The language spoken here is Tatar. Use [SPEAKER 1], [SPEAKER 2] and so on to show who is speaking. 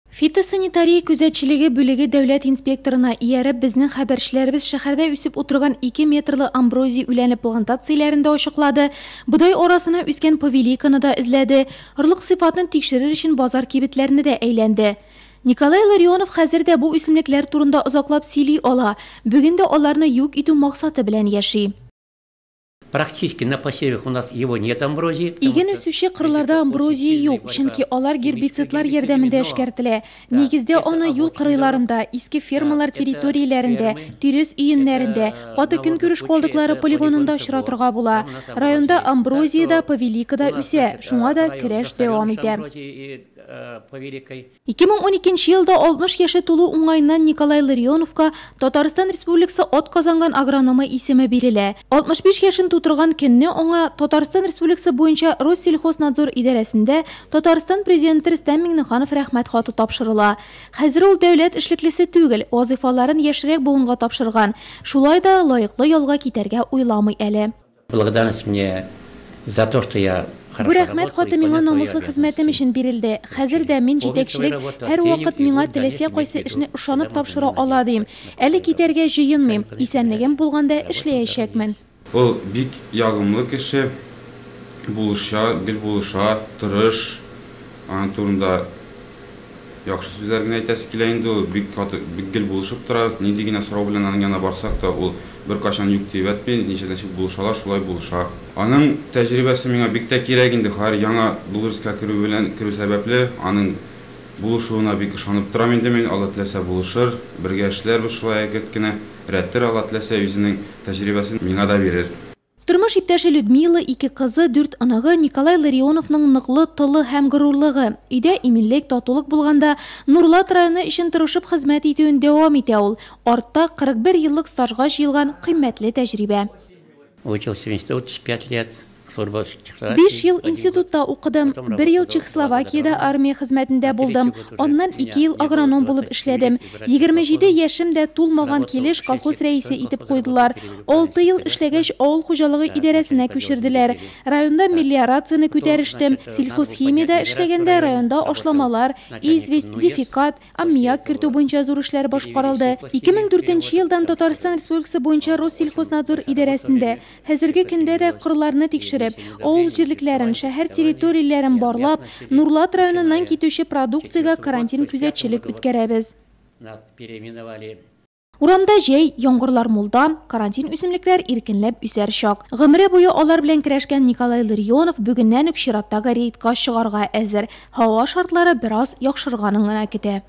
[SPEAKER 1] Фитосанитария күзәтчелеге бүлеге дәүләт инспекторына ияреп, безнең хәбәрчеләребез шәһәрдә үсеп утырган 2 метрлы амброзия үләне плантацияләрен дә ачыклады, бодай арасына үскән повиликаны да эзләде, орлык сыйфатын тикшерер өчен базар кибетләрне дә әйләнде. Николай Ларионов хәзер дә бу үсемлекләр турында озаклап сөйли ала, бүген дә аларны юк итү максаты белән яши.
[SPEAKER 2] Практически на посевах у нас его нет, амброзии.
[SPEAKER 1] Иген үсүче кырларда амброзия юк, чөнки алар гербицидлар ярдәмендә эшкәртелә. Нигездә аны юл кырыйларында, иске фермалар территорияләрендә, тирес өемнәрендә, каты көнкүреш калдыклары полигонында очратырга була. Районда амброзия да, повилика да үсә, шуңа да көрәш дәвам итә. 2012 елда 60 яше тулу уңаеннан Николай Ларионовка Татарстан Республикасы атказанган агрономы исеме бирелә. 65 яшен тутырган көнне аңа Татарстан Республикасы буенча Россельхознадзор идарәсендә Татарстан Президенты Рөстәм Миңнеханов рәхмәт хаты тапшырыла. Хәзер ул дәүләт эшлеклесе түгел, вазыйфаларын яшьрәк буынга тапшырган. Шулай да лаеклы ялга китәргә уйламый әле.
[SPEAKER 2] Благодарность мне за то, что я
[SPEAKER 1] Бу рәхмәт хаты миңа намуслы хезмәтем өчен бирелде. Хәзер дә мин җитәкчелек һәрвакыт миңа теләсә кайсы эшне ышанып тапшыра ала дим. Әле китәргә җыенмыйм, исәнлегем булганда эшләячәкмен.
[SPEAKER 3] Ул бик ягымлы кеше, булыша, гел булыша, тырыш. Аның турында яхшы сүзләр генә әйтәсе килә инде. Ул бик каты, бик гел булышып тора. Нинди генә сорау белән аның янына барсак та, ул беркайчан юк дип әйтми, ничә ничек булышалар, шулай булыша. Аның тәҗрибәсе миңа бик тә кирәк инде. Һәр яңа должностька керү белән, керү сәбәпле, аның булышуына бик ышанып торам инде мин. Алла теләсә булышыр, бергә эшләрбез шулай әкрен генә. Рәттер, Алла теләсә, үзенең тәҗрибәсен миңа да бирер.
[SPEAKER 1] Тормыш иптәше Людмила, ике кызы, дүрт оныгы Николай Ларионовның ныклы тылы һәм горурлыгы. Өйдә иминлек, татулык булганда, Нурлат районы өчен тырышып хезмәт итүен дәвам итә ул. Артта 41 еллык стажга җыелган кыйммәтле тәҗрибә.
[SPEAKER 2] Учился в институте 5 лет. Служба в Чехословакии.
[SPEAKER 1] 5 ел институтта укыдым, 1 ел Чехословакиядә армия хезмәтендә булдым, аннан 2 ел агроном булып эшләдем. 27 яшем дә тулмаган килеш колхоз рәисе итеп куйдылар. 6 ел эшләгәч авыл хуҗалыгы идарәсенә күчерделәр. Районда мелиорацияне күтәрештем. Сельхозхимиядә эшләгәндә районда ашламалар, известь, дефекат, аммиак кертү буенча зур эшләр башкарылды. 2004 елдан Татарстан Республикасы буенча Россельхознадзор идарәсендә хәзерге көндә дә кырларны тикшереп, авыл җирлекләрен, шәһәр территорияләрен барлап, Нурлат районыннан китүче продукциягә карантин күзәтчелек үткәрәбез.
[SPEAKER 2] Нас переименовали.
[SPEAKER 1] Урамда җәй, яңгырлар мулдан, карантин үсемлекләр иркенләп үсәр чак. Гомере буе алар белән көрәшкән Николай Ларионов бүгеннән үк чираттагы рейдка чыгарга әзер. Һава шартлары бераз яхшырганын гына көтә.